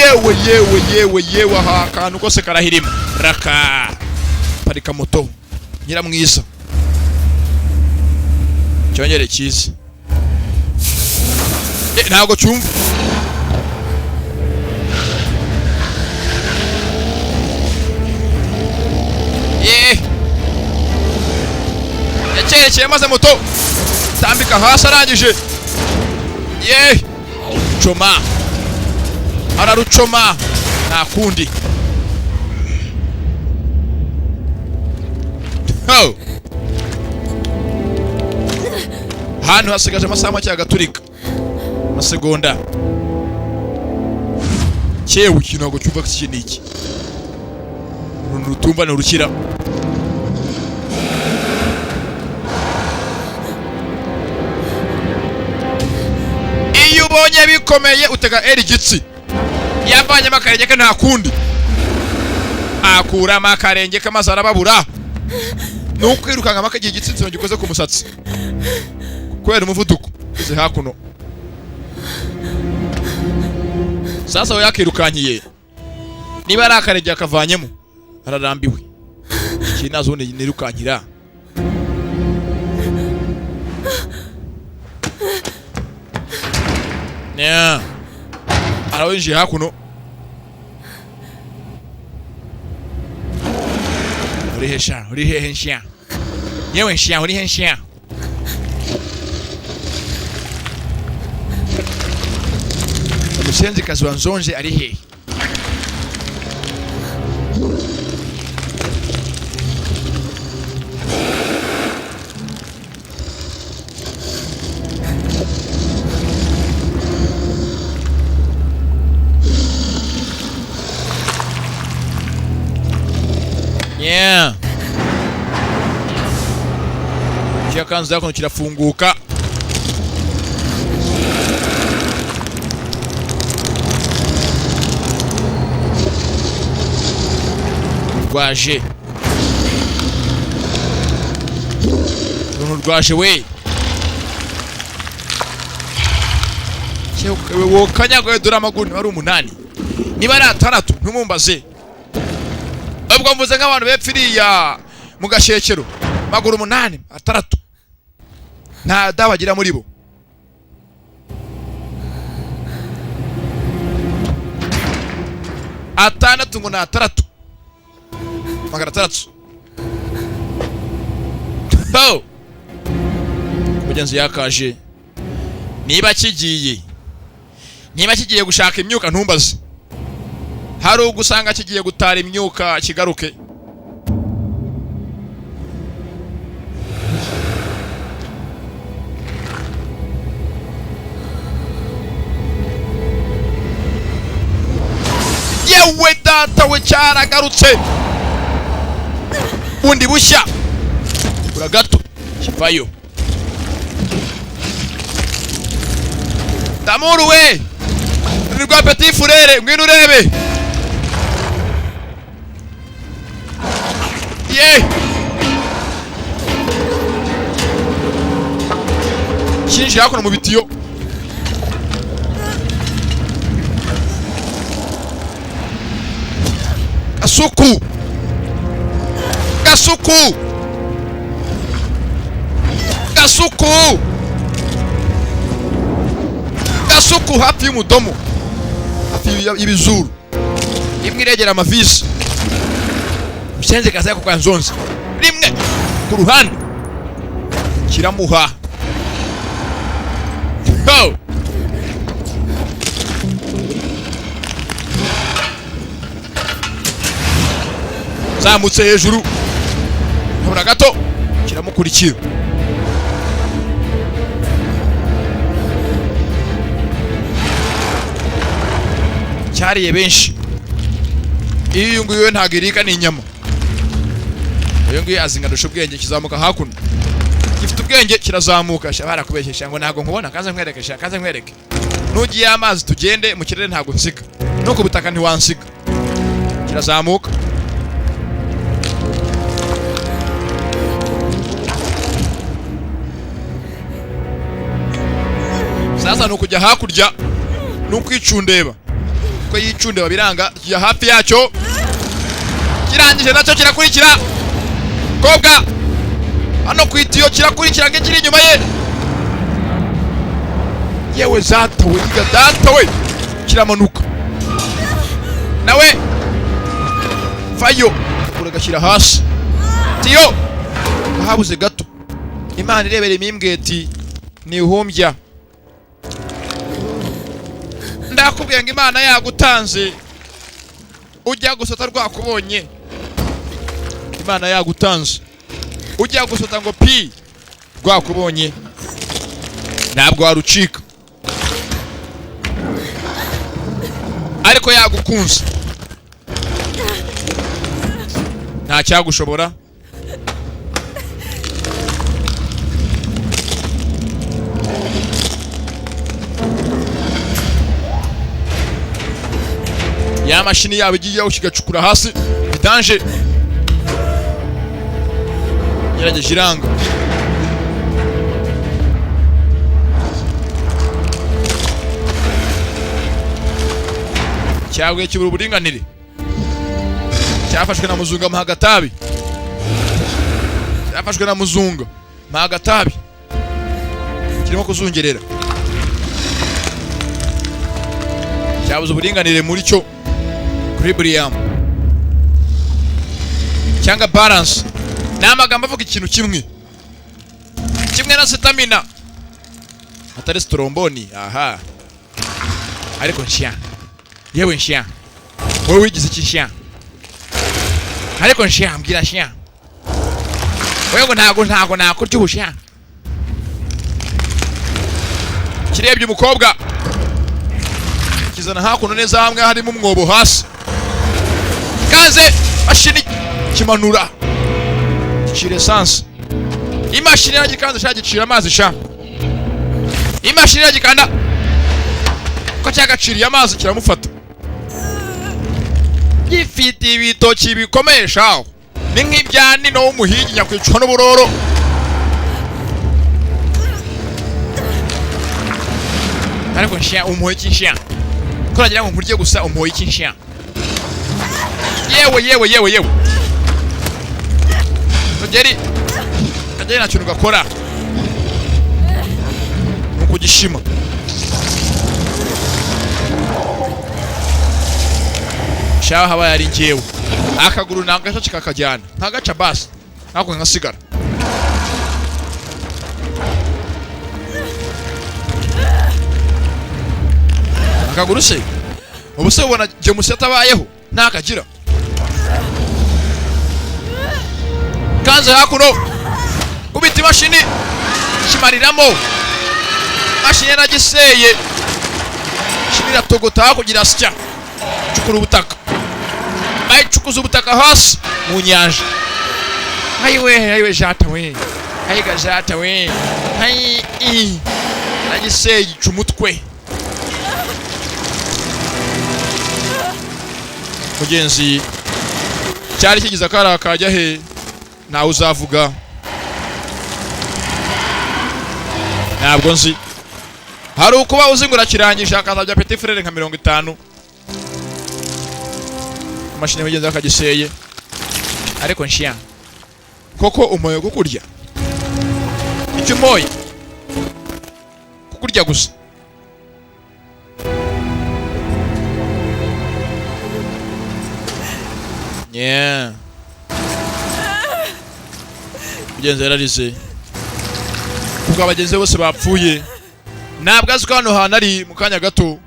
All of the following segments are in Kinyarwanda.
Yewe yewe yewe yewe, aha akantu kose karahirima. Raka parika moto nyiramwiza, cyongere cyiza. Ntabwo cyumva. Yakerekeye maze moto tambika hasi arangije. Ye coma, ararucoma, nta kundi. Ho! Hano hasigaje amasaha make agaturika, amasegonda. Cyewe ikintu ntabwo cyumva ko iki ni iki. Uruntu rutumva ni urukira. Iyo ubonye bikomeye utega eri igitsi. Yavanyemo akarenge ke, nta kundi, akuramo akarenge ke maze arababura. Ni ukwirukanka mpaka igihe igitsitsino gikoze ku musatsi kubera umuvuduko. Uze hakuno sasa, we yakirukankiye. Niba ari akarenge yakavanyemo, ararambiwe. Iki nazo ubundi nirukankira. Yeah. Arawinjiye hakuno. Uri he sha? Uri hehe nsha? Yewe nsha, uri he nsha? Umusenzikazi wa nzonje ari hehe? Yeah. Kiyakanzu hakuno kirafunguka. Rwaje. Uruntu rwaje we. Wokanyagwe dore amaguru niba ari 8. Niba ari 6 ntumumbaze. Ubwo mvuze nk'abantu bepfa iriya mu gashekero, maguru 8 6 nta dabagira muri bo. 6 ngo ni 6 600. Ho! Mugenzi yakaje. Niba kigiye, niba kigiye gushaka imyuka ntumbaze. Hari ugusanga kigiye gutara imyuka kigaruke. Yewe data we, cyaragarutse bundi bushya. Ura gato kivayo. Damuru we, ni rwa petit frere, ngwino urebe. Ye kinjiye hakuno mu bitiyo. Gasuku, gasuku, gasuku, gasuku hafi y'umudomo, hafi y'ibizuru. Imwe iregera amavisi. Musenze kaza kwa nzonze rimwe ku ruhande kiramuha. Ho! Zamutse hejuru habura gato kiramukurikira. Cyariye benshi. Iyo uyu nguyu we ntabwo irika ni inyama. Uyu nguyu azinganusha ubwenge, kizamuka hakuno. Gifite ubwenge kirazamuka. Sha barakubeshyesha ngo ntabwo nkubona, kaze nkwereke, sha kaze nkwereke. Nugiye amazi tugende mu kirere ntabwo nsiga. No ku butaka ntiwansiga. Kirazamuka. Sasa nukujya hakurya nukwicundeba. Imitwe y'icunde babiranga kijya hafi yacyo, kirangije nacyo kirakurikira. Kobwa hano ku itiyo kirakurikira nk'ikiri inyuma ye. Yewe zata we, yiga data we, kiramanuka nawe vayo, uragashyira hasi tiyo kahabuze gato. Imana irebera imimbweti ntihumbya. Ndakubwiye ngo Imana yagutanze ujya gusota rwakubonye. Imana yagutanze ujya gusota ngo pi rwakubonye, ntabwo warucika. Ariko yagukunze nta cyagushobora. Ya mashini yabo igiyeho kigacukura hasi bidanje, gerageje iranga. Cyaguye kibura uburinganire, cyafashwe na muzunga mpagatabi, cyafashwe na muzunga mpagatabi, kirimo kuzungerera, cyabuze uburinganire muri cyo. Equilibrium cyangwa balance ni amagambo avuga ikintu kimwe kimwe na stamina, atari stromboni. Aha ariko nshya, yewe nshya, wowe wigize iki nshya? Ariko nshya, mbwira nshya, wowe ngo ntago nakurya ubushya. Kirebye umukobwa kizana hakuno neza hamwe harimo umwobo hasi, kaze mashini kimanura gicira essence. Imashini yaragikanze sha, gicira amazi sha. Imashini iragikanda ko cyagaciriye amazi, kiramufata. Gifite ibitoki bikomeye shaho, ni nk'ibya nino w'umuhigi nyakwicwa n'uburoro. Ariko nsha, umuhoye iki nsha? Ko nagira ngo nkurye gusa, umuhoye iki nsha? Yewe yewe yewe yewe, kageri kageri, nta kintu gakora, ni ukugishima. Shaho habaye ari njyewe, akaguru nagaca kikakajyana, ntagaca basi nako nkasigara. Akaguru se ubu se ubona James atabayeho ntakagira kanze hakuno kubita imashini kimariramo. Imashini yaragiseye, imashini iratogota hakugira sya, cukura ubutaka, bayicukuza ubutaka hasi mu nyanja. Ayiwe ayiwe jata we, ayiga jata we, ayi i yaragiseye, ica umutwe mugenzi. Cyari kigize akari kajya he, ntawe uzavuga, ntabwo nzi. Hari ukuba uzi ngo urakirangije, hakazajya petit frere nka 50. Imashini mugenzi akagiseye. Ariko nshiya koko umoye kukurya icyo umoye kukurya gusa. Yeah. Mugenzi yararize kubwo abagenzi be bose bapfuye. Ntabwo azi ko hano hantu ari mu kanya gato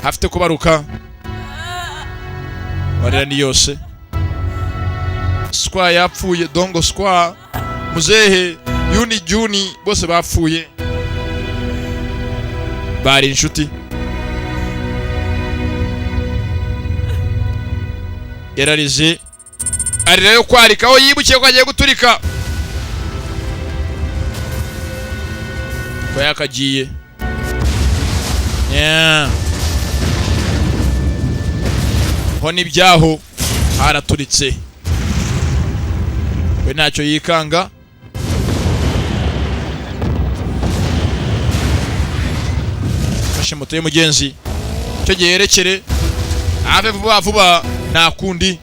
hafite kubaruka. Amarira ni yose. Square yapfuye, dongo square, muzehe yuni juni bose bapfuye, bari inshuti. Yararize arira yo kwarika aho yibukiye ko agiye guturika, ko yakagiye. Yeah. Ho n'ibyaho haraturitse, we ntacyo yikanga. Fashe moto y'umugenzi. Icyo gihe yerekere ave vuba vuba, nta kundi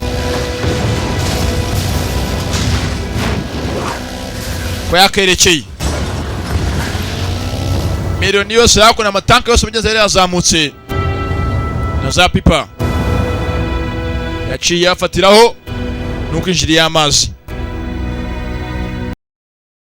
ko yakerekeye miliyoni yose hakuno, amatanka yose mugeze yari yazamutse na za pipa yaciye afatiraho, nuko injiri y'amazi.